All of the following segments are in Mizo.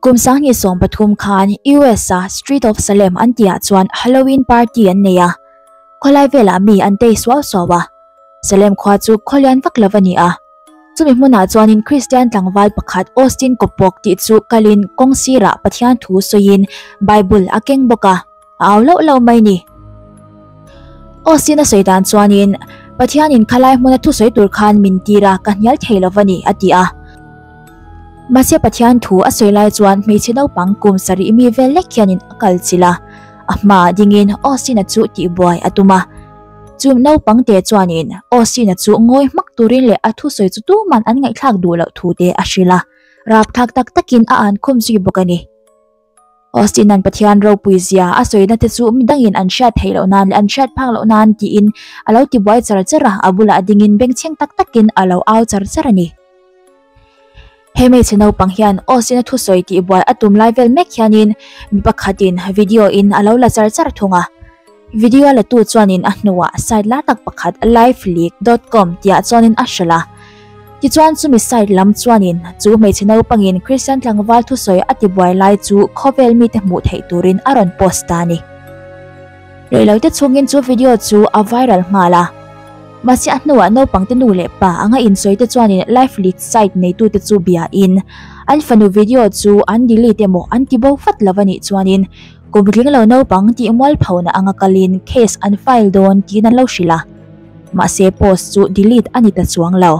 Kum 2013 khan US a Street of Salem an tihah chuan Halloween party an nei a, khawlai velah mi an tei suau suau a. Salem khua chu khawlian vak lo a ni a. Chumi hmunah chuanin Kristian tlangval pakhat Austin Kopok tih chu kalin kawng sirah Pathian thu sawiin Bible a keng bawk a, a au loh loh mai ni. Austin a sawi dan chuanin, Pathianin khalai hmuna thusawi tur khan min tir a, ka hnial thei lo va ni, a ti a. Mahse Pathian thu a sawi lai chuan hmeichhe naupang kum sarih mi vel lek hianin a kal chilh a, a hmaah dingin Austin-a chu tihbuai a tum a. Chu naupang te chuanin Austin-a chu ngawi hmak turin leh a thusawi chu tuman an ngaihthlak duh loh thu te a hrilh a, rapthlak tak takin a an khum zui bawk a ni. Austin-a'n Pathian ropui zia a sawina te chu midangin an hriat theih loh nan leh an hriat phak loh nan tiin a lo tibuai char char a, a bulah dingin bengchheng tak takin a lo au char char a ni. He hmeichhe naupang hian Austin-a thusawi tihbuai a tum lai vel mek hianin mi pakhatin video-in a lo la char char thung a. Video a latu chuanin a hnuah site lar tak pakhat liveleak dot com tihah chuanin a hrilh a. Tichuan chumi site lam chuanin chu hmeichhe naupangin Kristian tlangval thusawi a tibuai lai chu khawvel mite hmuh theih turin a rawn post ta a ni. Reilote chhungin chu video chu a viral nghal a. Mahse a hnuah naupangte nu leh pa anga insawite chuanin liveleak site neitute chu biain an fanu video chu an delete emaw an tibo vat lo a nih chuanin Kum tling lo naupang tih mualphona anga kalin case an file dawn tiin an lo hrilh a, mahse post chu delete a ni ta chuang lo.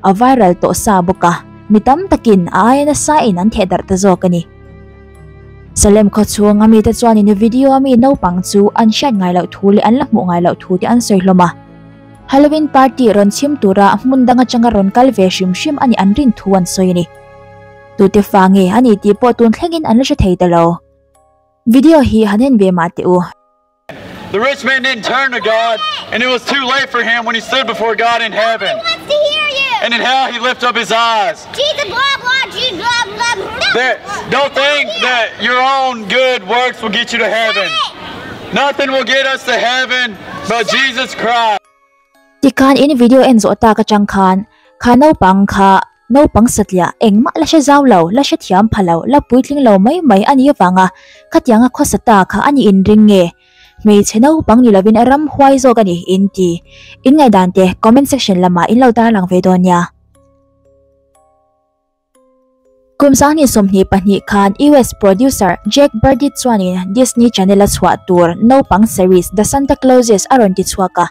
A viral tawh sa bawk a, mi tam takin a aia nasa in an thehdarh ta zawk a ni. Salem khawchhung a mite chuanin video a mi naupang chu an hriat ngai loh thu leh an la hmuh ngai loh thu te an sawi hlawm a. Halloween party rawn chhim tura hmun dang atanga rawn kal ve hrim hrim a nih an rin thu an sawi a ni. Tute fa nge a ni tih pawh tun thlengin an la hre thei ta lo. Video hi han en ve mah teh u. The rich man didn't turn to God and it was too late for him when he stood before God in heaven. And in hell he lift up his eyes. That don't think that your own good works will get you to heaven. Nothing will get us to heaven but Jesus Christ. Tikhan in video en zawh tak atang khan kha naupang kha naupang satliah engmah la hre zau lo, la hre thiam pha lo, la puitling lo mai mai a nih avanga khatianga khawsa ta kha a nih inring nge? Hmeichhe naupang ni lovin ram huai zawk a ni in ti. In ngaihdan te comment section lamah in lo tarlang ve dawn nia. Kum 2022 khan US producer Jack Burditt chuanin Disney Channel-a chhuah tur naupang series The Santa Clauses a rawn ti chhuak a.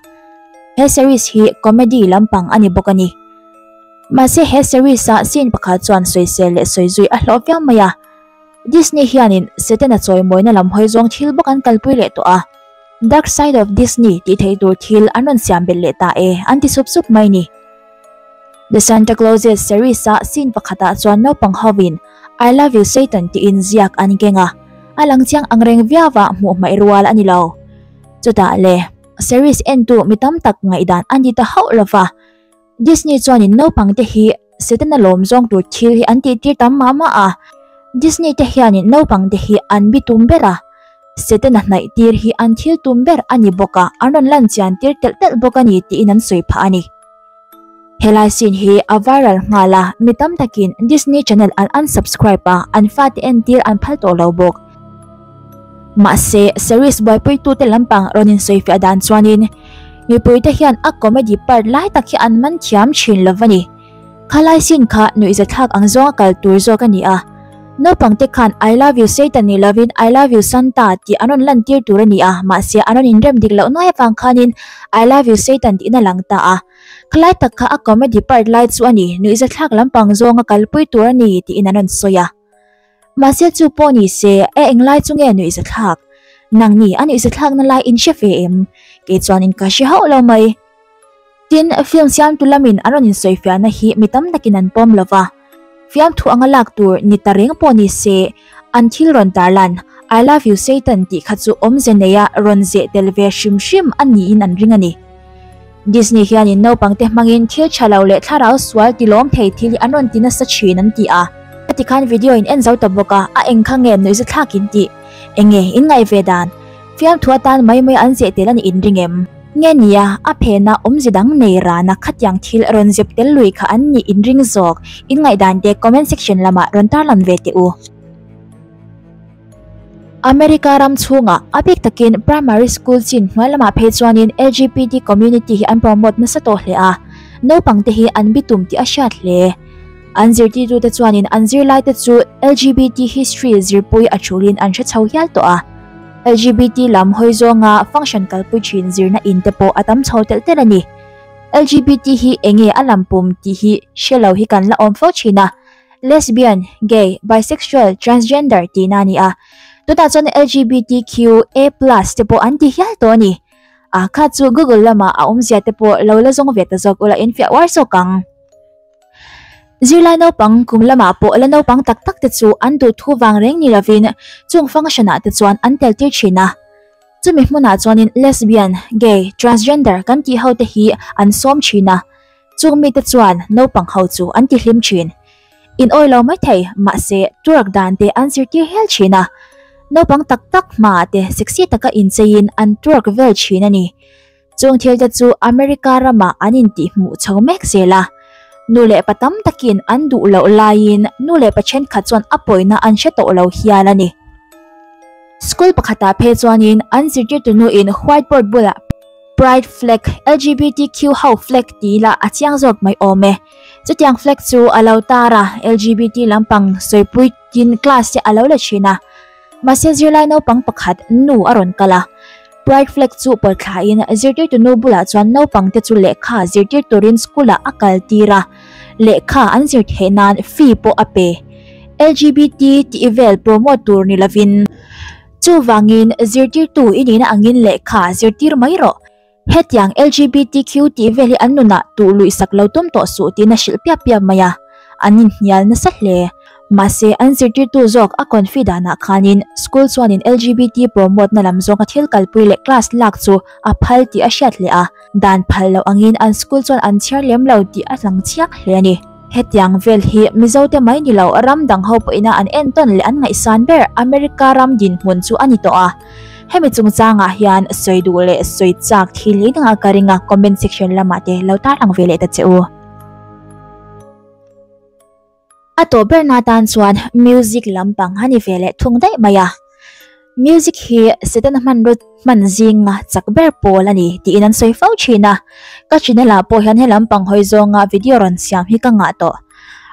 He series hi comedy lampang a ni bawk a ni. Mahse he series-a scene pakhat chuan sawisel leh sawizui a hlawh viau mai a. Disney hianin Satan-a chawimawina lam hawi zawng thil bawk an kalpui leh tawh a. Dark Side of Disney tih theih tur thil an rawn siam belh leh ta e an ti sup sup mai ni. The Santa Clauses series-a scene pakhatah chuan naupang hovin I love you Satan tiin ziak an keng a, a lang chiang angreng viau a hmuh hmaih rual a ni lo. Chutah le, series entu mi tam tak ngaihdan a ni ta hauh lo va, Disney chuanin naupangte hi Satan-a lawm zawng tur thil hi an tihtir tam mah mah a, Disney te hianin naupangte hi an bi tum ber a, Satan-a hnaih tir hi an thil tum ber a ni bawk a, an rawn lan chian tir telh telh bawk a ni tiin an sawi phah a ni. Helai scene hi a viral nghal a, mi tam takin Disney Channel an unsubscribe a, an fate entir an phal tawh lo bawk. Mahse, series buaipuitute lampang rawn insawifiah dan chuanin mipuite hian a comedy part lai tak hi an man thiam thin lo va ni. Khalai scene kha nuihzathlak ang zawnga kal tur zawk a ni a. Naupangte khan I love you Satan ni lovin I love you Santa tih an rawn lantir tur a ni a, mahse an rawn inrem dik loh nuai avang khanin I love you Satan tiin a lang ta a. Khalai tak kha a comedy part lai chu a ni, nuihzathlak lampang zawnga kalpui tur a ni tiin an rawn sawi a. Mahse chu pawh ni se, e englai chu nge nuihzathlak? Nangni a nuihzathlakna lai in hre ve em? Kei chuan in ka hre hauh lo mai. Tin, film siamtu lamin an rawn insawifiahna hi mi tam takin an pawm lo va. Fiamthu anga lak tur ni ta reng pawh ni se, an thil rawn tarlan, I love you Satan tih kha chu awmze neia rawn zeh tel ve hrim hrim a niin an ring a ni. Disney hianin naupangte hmangin thil tha lo leh thlarau sual tilawm thei thil hi an rawn ti nasa thin an ti a. Heti khan video in en zo ta bawk a, a eng kha nge nuihza thlak in tih? Enge in ngaih ve dan? Fiamthu atan mai mai an zeh tel a nih in ring em? Nge nia, a phena awmze dang nei rana khatiang thil rawn zep tel lui kha an nih in ring zawk? In ngaihdan te comment section lamah rawn tarlan ve teh u. America ram chhungah a bik takin primary school chin hnuai lamah phei chuanin LGBT community hi an promote nasa tawh hle a, naupang te hi an bitum tih a hriat hle. An zirtirtute chuanin an zirlaite chu LGBT history zirpui a thulin an hre chho hial tawh a. LGBT lam hawi zawnga function kalpui thin zirna in te pawh a tam chho telh telh a ni. LGBT hi enge a lam pum tih hi hre lo hi kan la awm fo thin a. Lesbian, gay, bisexual, transgender tihna a ni a. Tunah chuan LGBTQA plus te pawh an ti hial tawh a ni. A kha chu Google lamah a awmzia te pawh lo la zawng ve ta zawk ula infiah uar zawk ang. Zirlai naupang kum lamah pawh la naupang tak tak te chu an duh thu vang reng ni lovin chung function ah te chuan an tel tir thin a. Chumi hmunah chuanin lesbian, gay, transgender kan tih ho te hi an sawm thin a. Chung mite chuan naupang ho chu an ti hlim thin. In awi lo mai thei, mahse twerk dan te an zirtir hial thin a. Naupang tak tak hmaah te sexy taka incheiin an twerk vel thin a ni. Chung thil te chu America ramah an intihhmuh chho mek zel a. Nu leh pa tam takin an duh loh laiin nu leh pa thenkhat chuan a pawina an hre tawh lo hial a ni. School pakhatah phei chuanin an zirtirtu nuin whiteboard bulah Pride flag, LGBTQ ho flag tih lah a chiang zawk mai awm e. Chutiang flag chu a lo tar a, LGBT lampang sawipui tin class te a lo la thin a. Mahse zirlai naupang pakhat nu a rawn kal a. Pride flag chu pawlh thlain zirtirtu nu bulah chuan naupang te chu lehkha zirtir turin school ah a kal tir a, lehkha an zir theih nan fee pawh a pe. LGBT tih vel promote tur ni lovin. Chuvangin zirtirtu i nihna angin lehkha zirtir mai rawh. Hetiang LGBTQ tih vel hi an nunah tuh luih sak lo tum tawh suh tiin a hrilh piap piap mai a, an inhnial nasa hle. Mahse, an zirtirtu zawk a confi danah khanin school chuanin LGBT promote na lam zawnga thil kalpui leh class lak chu a phal tih a hriat hle a, dan phal loh angin an school chuan an chhiar lem lo tih a lang chiang hle a ni. Hetiang vel hi Mizote mai ni lo ram dang ho pawhina an entawn leh an ngaihsan ber America ram dinhmun chu a ni tawh a. Hemi chungchangah hian sawi duh leh sawi chak thil i dangah ka ring a, comment section lamah te lo tarlang ve leh ta che u. A tawh berna tan chuan music lampang a ni ve leh thung daih mai a. Music hi Setana hmanraw hman zinga chak ber pawl a ni tiin an sawi fo thin a. Ka channel ah pawh hian he lampang hawi zawnga video rawn siam hi ka ngah tawh.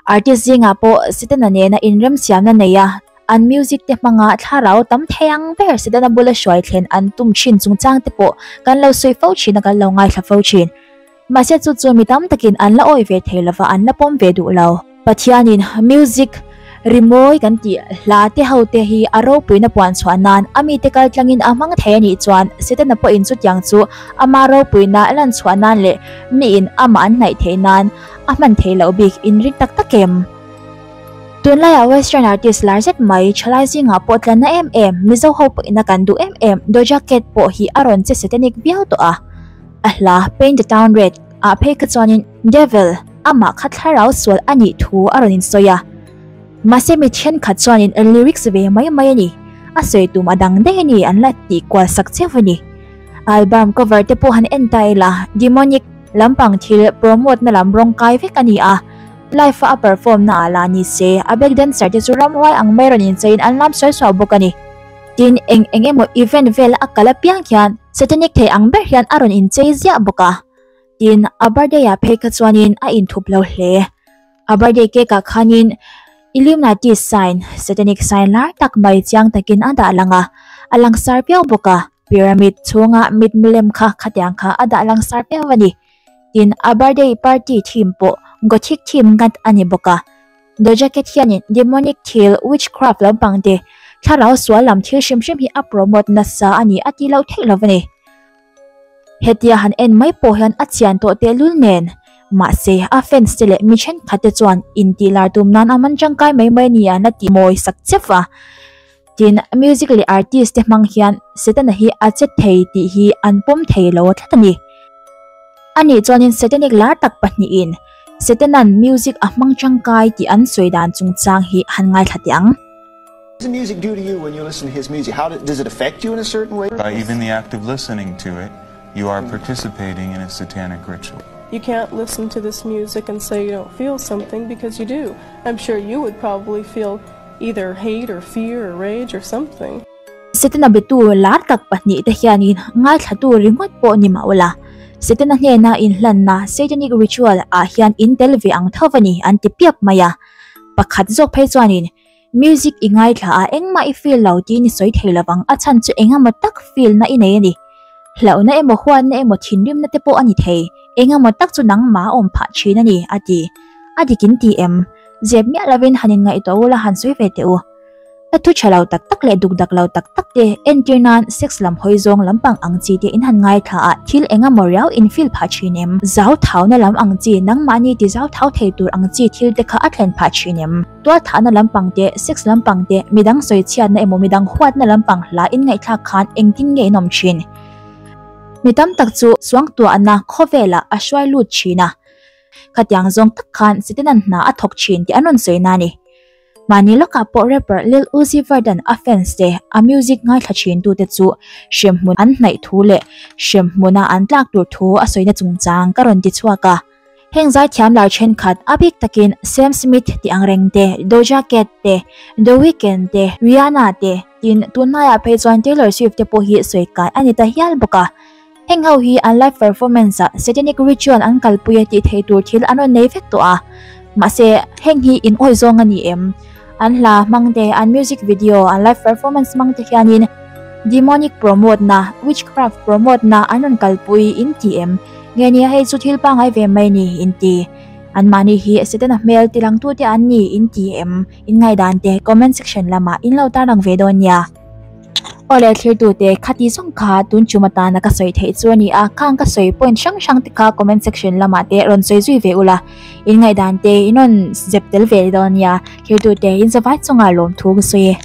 Artist zingah pawh Setana nena inremsiamna nei a An music te hmanga thlarau tam thei ang ber Setana bula hruai thlen an tum thin chungchang te pawh kan lo sawi fo thin a, kan lo ngaithla fo thin. Mahse chu chu mi tam takin an la awi ve thei lova, an la pawm ve duh lo. Pathianin music rimawi kan tih hla te ho te hi a ropuina puan chhuah nan a mite kal tlangin a hmang thei a nih chuan Setana pawhin chutiang chu ama ropuina lan chhuah nan leh miin amah an hnaih theih nan a hman theih loh bik inring tak tak em? Tunlaiah western artist lar zet mai thalai zingah pawh tlanna em em, Mizo ho pawhin a kan duh em em Doja Cat pawh hi a rawn che satanic viau tawh a. A hla Paint the Town Red ah phei kha chuanin Devil amah kha thlarau sual a nih thu a rawn insawi a. Mahse mi thenkhat chuanin a lyrics ve mai mai a ni, a sawi tum a dang daih a ni an la tih kual sak cheu a ni. Album cover te pawh han en ta ila demonic lampang thil promote na lam rawng kai vek a ni a. Live a a perform na ah lah ni se, a back dancer te chu ramhuai ang mai rawn incheiin an lam sawi suau bawk a ni. Tin, eng eng emaw event vel a kal apiang hian satanic thei ang ber hian a rawn inchei ziah bawk a. Tin, a birthday ah phei kha chuanin a inthup lo hle. A birthday cake ah khanin Illuminati sign, satanic sign lar tak mai chiang takin a dah lang a, a langsar viau bawk a. Pyramid chhunga mitmu lem kha khatiang kha a dah langsar viau a ni. Tin, a birthday party theme pawh Gothic theme ngat a ni bawk a. Doja Cat hianin demonic thil, witchcraft lampang te, thlarau sual lam thil hrim hrim hi a promote nasa a ni a ti lo theih lo a ni. Hetia han en mai pawh hian a chian tawh tehlul nen. Mahse, a fans te leh mi thenkhat te chuan intih lar tum nan a man tangkai mai mai a ni an la ti mawi sak chep a. Tin, music leh artist te hmang hian Setana hi a che thei tih hi an pawm thei lo tlat a ni. Anih chuanin Satanic lar tak pahnihin Setanan music a hmang tangkai tih an sawi dan chungchang hi han ngaithla teh ang. What does music do to you when you listen to his music? How does it affect you in a certain way? By even the act of listening to it, you are participating in a satanic ritual. You can't listen to this music and say you don't feel something because you do. I'm sure you would probably feel either hate or fear or rage or something. Setana betu lar tak pahnihte hianin ngaithlatu ringawt pawh ni mah ula, Setana hnena inhlanna, Satanic ritual, ah hian in tel ve ang tho a ni an ti piap mai a. Pakhat zawk phei chuanin, Music i ngaithla a, engmah i feel lo tiin i sawi thei lovang, a chhan chu engemaw tak feel na i nei a ni. Hlauhna emaw huatna emaw thinrimna te pawh a ni thei, engemaw tak chu nangmah a awm phah thin a ni, a ti. A dik in ti em? Zep miah lovin han inngaihtuah ula han sawi ve teh u. Hla thu tha lo tak tak leh duk dak lo tak tak te entir nan sex lam hawi zawng lampang ang chi te in han ngaithla a, thil eng emaw riau in feel phah thin em? Zau thau na lam ang chi, nangmahni ti zau thau thei tur ang chi thil te kha a thlen phah thin em? Tual thahna lampang te, sex lampang te, midang sawi chhiatna emaw midang huatna lampang hla in ngaihthlak khan engtin nge in awm thin? Mi tam tak chu suangtuahna khawvelah a hruai lut thin a, khatiang zawng tak khan Setanan hna a thawk thin tih an rawn sawi na a ni. Mahni lawkah pawh rapper Lil Uzi Vert-a'n a fans te, a music ngaithla thin tute chu hremhmun an hnaih thu leh hremhmuna an tlak tur thu a sawina chungchang ka rawn ti chhuak a. Heng zaithiam lar thenkhat a bik takin Sam Smith tih ang reng te, Doja Cat te, The Weeknd te, Rihanna te, tin tunhnaiah phei chuan Taylor Swift te pawh hi sawi kai a ni ta hial bawk a. Heng ho hi an live performance ah satanic ritual an kalpui a tih theih tur thil an rawn nei vek tawh a. Mahse, heng hi in awi zawng a ni em? An hla hmang te, an music video, an live performance hmang te hianin demonic promote na, witchcraft promote na an rawn kalpui in ti em? Nge nia hei chu thil pangai ve mai ni in ti? An mahni hi Setana hmel tilangtute an ni in ti em? In ngaihdan te comment section lamah in lo tarlang ve dawn nia. Awle thlirtute khati zawng kha tun chum atana ka sawi theih chu a ni a, khang ka sawi point hrang hrang te kha comment section lamah te rawn sawi zui ve ula, in ngaihdan te in rawn zep tel ve dawn nia, thlirtute in zavai chungah lawmthu ka sawi e.